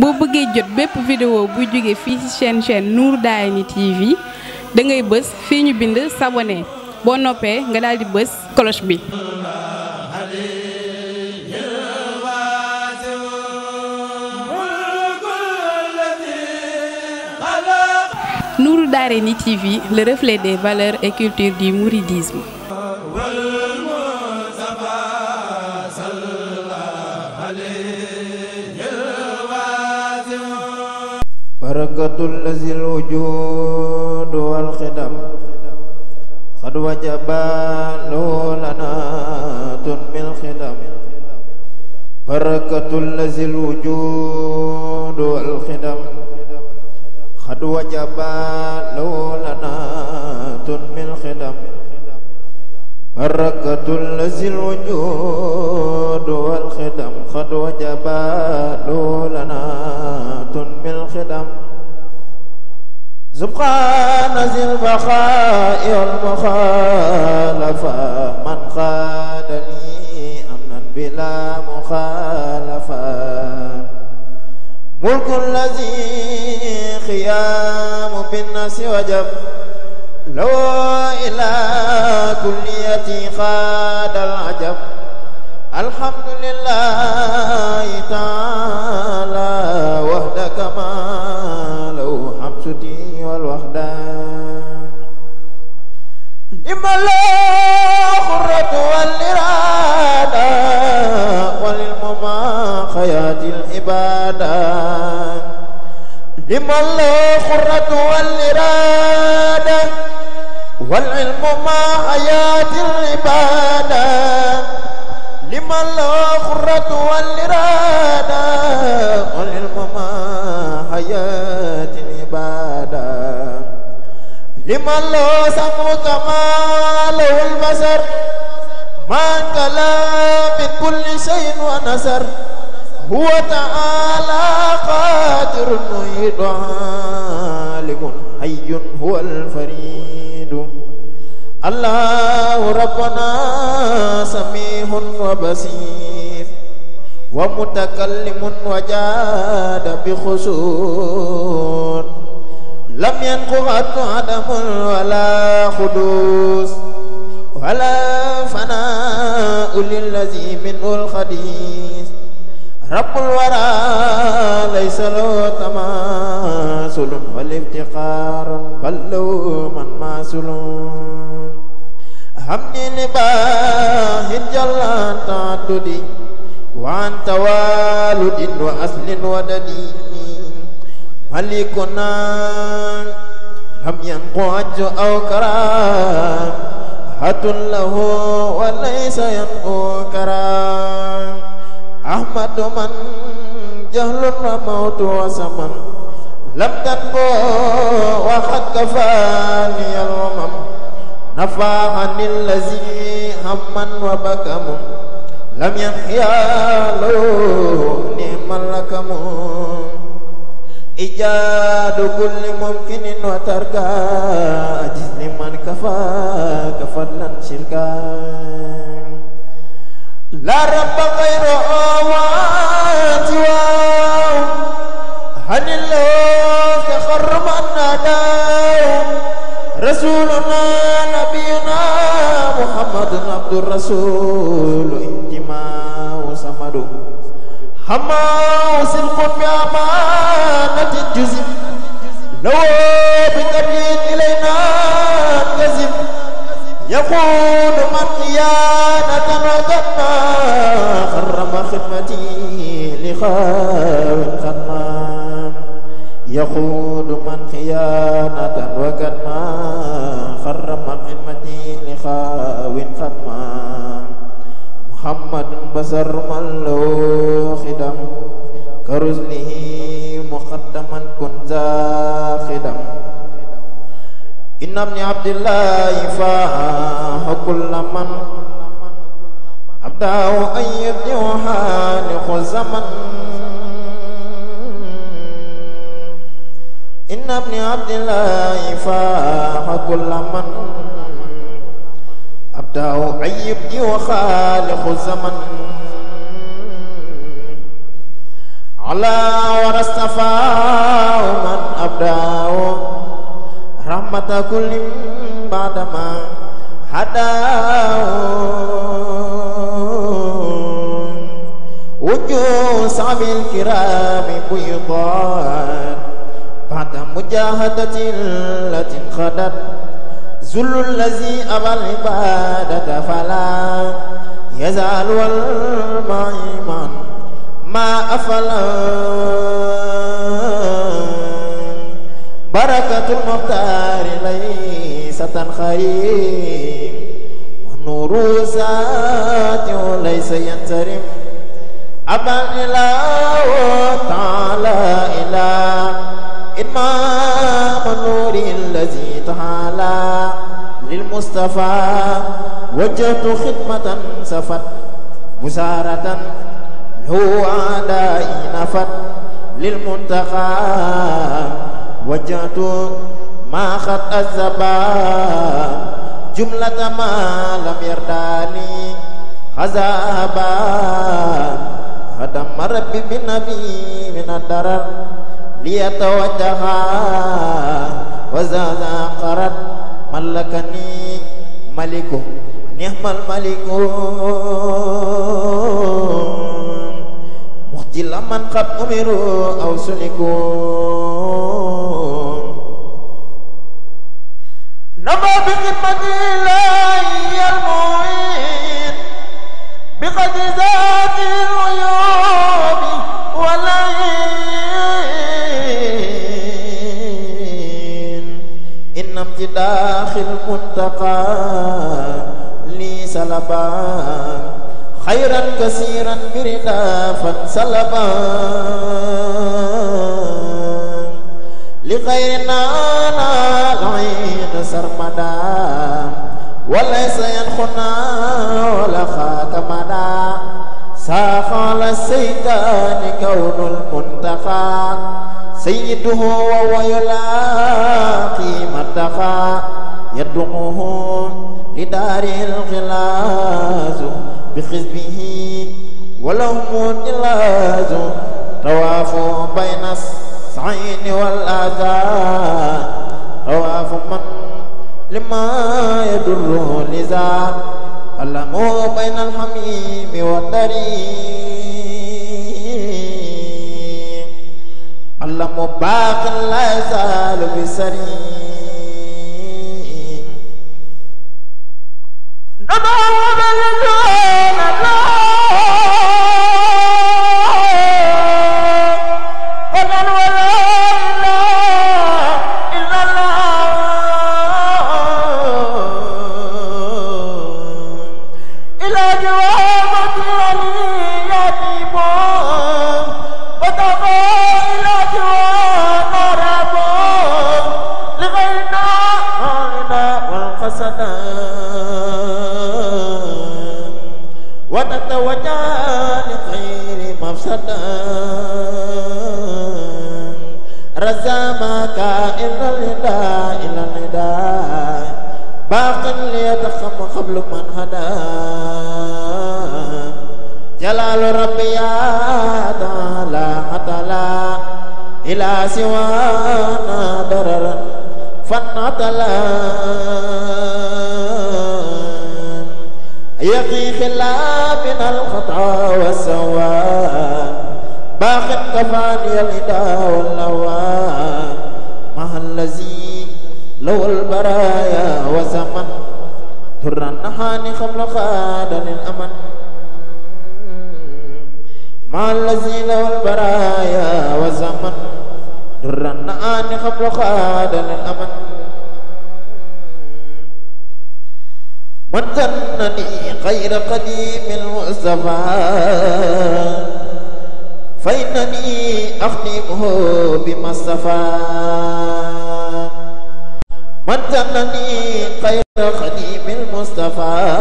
boo bëggee jot bépp vidéo buy jóge fii ci chaîne Nour Darayni TV da ngay bës fii ñu bind s'abonner boo noppee nga daal di bës cloche bi. Nour Darayni TV, le reflet des valeurs et cultures du mouridisme. barakatul lazil wujud wal khidam qad wajaba lana tunmil khidam barakatul lazil wujud wal khidam qad wajaba lana tunmil khidam barakatul lazil wujud wal khidam qad wajaba lana tunmil khidam subhana zil baqa'i wal mukhalafa man khadani amnan bila mukhalafa mulkul ladzi qiyamu bin nasi wajab law ila kulliyati khadal ajab alhamdulillahi ta'ala wahdaka ma lahu hamsuti wal wahdan limala khurratu wal irada wal ilmuma khayatil ibadah limala khurratu wal irada wal ilmuma khayatil ibadah liman la khurratu wal irada wal ilmu ma hayatil ibada liman la samu kamalul basar man kala min kulli shay'in wa nasar huwa ta'ala qadirun muhid alimun hayyun huwal faridun Allahu Rabbana samihun wa basir wa mutakallimun wa jada bi khusun lam yanquhatu adamul wala khudus wala fana'u lillazi minul khadis Rabbul wara laysa lahu tamasulun wal iftiqarun ballu man masulun hamdi libahin jalan ta'adudi wa anta waludin wa aslin wa dadi malikuna lam yanqu aw karam hatun lahu wa laysa yanqu karam ahmadu man jahlun wa mautu wa saman lam tanbu wa qad kafani al-umam nafa'anil lazi hamman wa bakamu lam yahya lahu ni'mal lakamu ijadu kulli mumkinin wa tarka ajiz liman kafa fadlan syirka la rabba ghairu awatiwa hanillah takharraman nadaw rasuluna nabiyuna muhammadun abdur rasul intimau samadu hamau silqun bi amanati juzim law bi tablin ilayna kazim yaqulu man khiyanatan wa qadma kharrama khidmati li khawin khatma yaqulu man khiyanatan wa qadma kharrama khidmati li khawin khatma muhammadun basar mallu khidam karuzlihi muqaddaman kun za khidam inna ibni abdillahi fa'a kullaman abda'u ayyibni wa haliqu zaman inna ibni abdillahi fa'a kullaman abda'u ayyibni wa haliqu zaman على ورستفاه من أبداه رحمة كل بعدما هداه وجوه صعب الكرام بيضان بعد مجاهدة التي خدت ذل الذي أبى العبادة فلا يزال والمعيمان ما أفلا بركة المختار ليس تنخرم ونور ذاته ليس ينترم أبى الإله تعالى إلى إمام النور الذي تعالى للمصطفى وجهت خدمة سفت مسارة هو أعدائي نفت للمنتقى وجهت ما خط الزبان جملة ما لم يرداني خزابا هدم ربي بالنبي من الدرر ليتوجه وزاد قرد ملكني ملكه نعم الملك مخجل من قد أمروا أو سلكوا نبى بخدمة الله المعين بقدر ذات العيوب والعين إن امتداخ المنتقى لي سلبا خيرا كثيرا بردافا سلبا لغيرنا العين سرمدا وليس ينخنا ولا خاك مدا ساخال السيدان كون المنتقى سيده وهو يلاقي متقى يدعوه لدار الغلاز بخزبه ولهم الجلاز طواف بين الصعين والآذان طواف من لما يدره لذا علموا بين الحميم والدريم علموا باق لا يزال بسريم نبعوا بالجون وتتوجه لغير مفسدة رزامك إلى النداء إلى النداء باق ليتخم قبل من هدى جلال ربي تعالى عتلا إلى سوانا دررا فنعتلا يقي خلافنا الخطا والسواد باق كفاني الإداء واللوان مع الذي لو البرايا وزمن تر النحاني خبل خاد للأمن مع الذي لو البرايا وزمن تر النحاني خبل خاد للأمن من ظنني غير قديم المصطفى فإنني أخدمه بما اصطفى من ظنني غير قديم المصطفى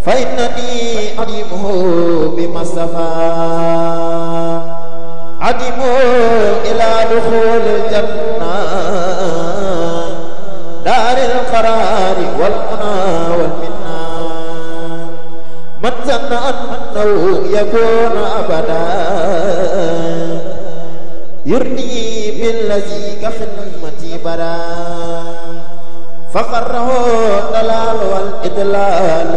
فإنني أخدمه بما اصطفى أخدمه إلى دخول الجنة دار القرار والمنى والمنى من ظن أنه يكون أبدا يرني بالذي كخدمتي بدا فقره الدلال والإدلال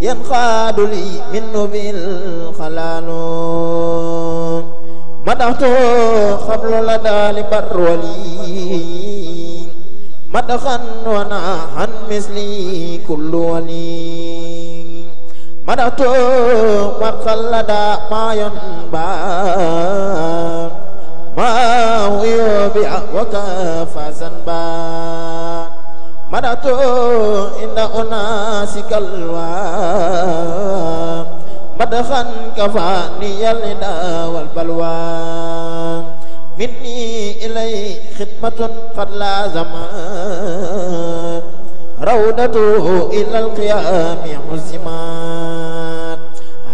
ينقاد لي منه بالخلال مدحته قبل لدى لبر ولي مدخا وناحا مثلي كل ولي مدحته مدخا لدى ما ينبع ما هو يبيع وكفى زنبا مدحته إن أناس كالوا مدخا كفاني الندى والبلوى مني إلي خدمة قد لازمت روضته إلى القيام حزمت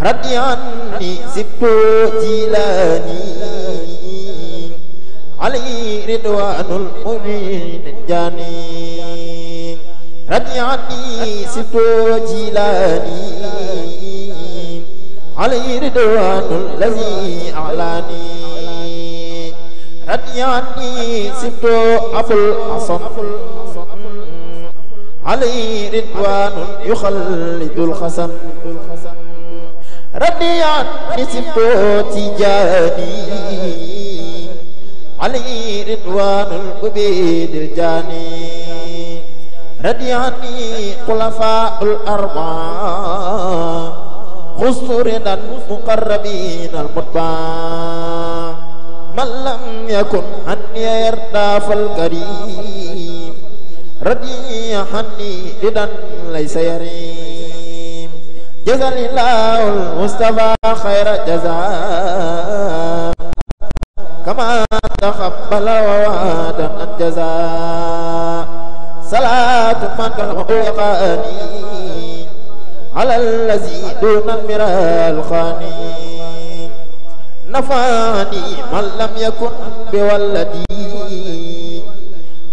ردي عني زبت جيلاني علي رضوان المؤمن الجاني ردي عني زبت جيلاني علي رضوان الذي أعلاني ردي عني زبت أبو الحسن علي رضوان يخلد الخسن ردي عني زبت تجاني علي رضوان العبيد الجاني ردي عني خلفاء الأربعة خصت رضا المقربين المتبع من لم يكن عني يرضى فالكريم ردي عني رضا ليس يريم جزا الله المصطفى خير جزاء كما تقبل ووعد الجزاء صلاة من كرمه يقاني على الذي دون المرال خاني نفعني من لم يكن بولدي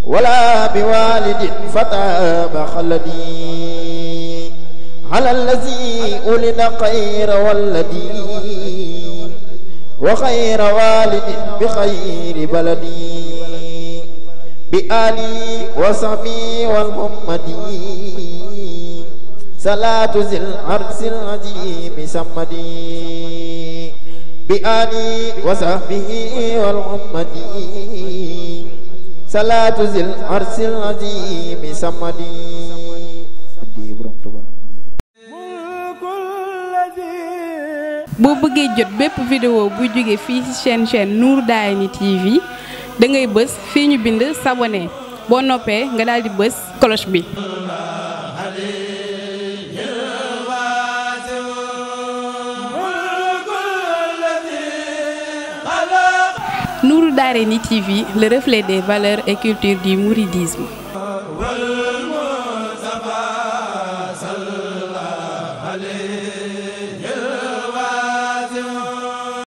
ولا بوالد فتاب خلدي على الذي ولد خير ولدي وخير والد بخير بلدي بآلي وصحبي والمحمدي صلاة ذي العرش العظيم سمدي بآلي وصحبه والمحمدي صلاة ذي العرش العظيم سمدي boo bëggee jot bépp vidéo bu jóge fii ci chaîne Nour Darayni TV da ngay bës fii ñu bind s'abonner boo noppee nga daal di bës cloche bi. Nour Darayni TV, le reflet des valeurs et culture du mouridisme.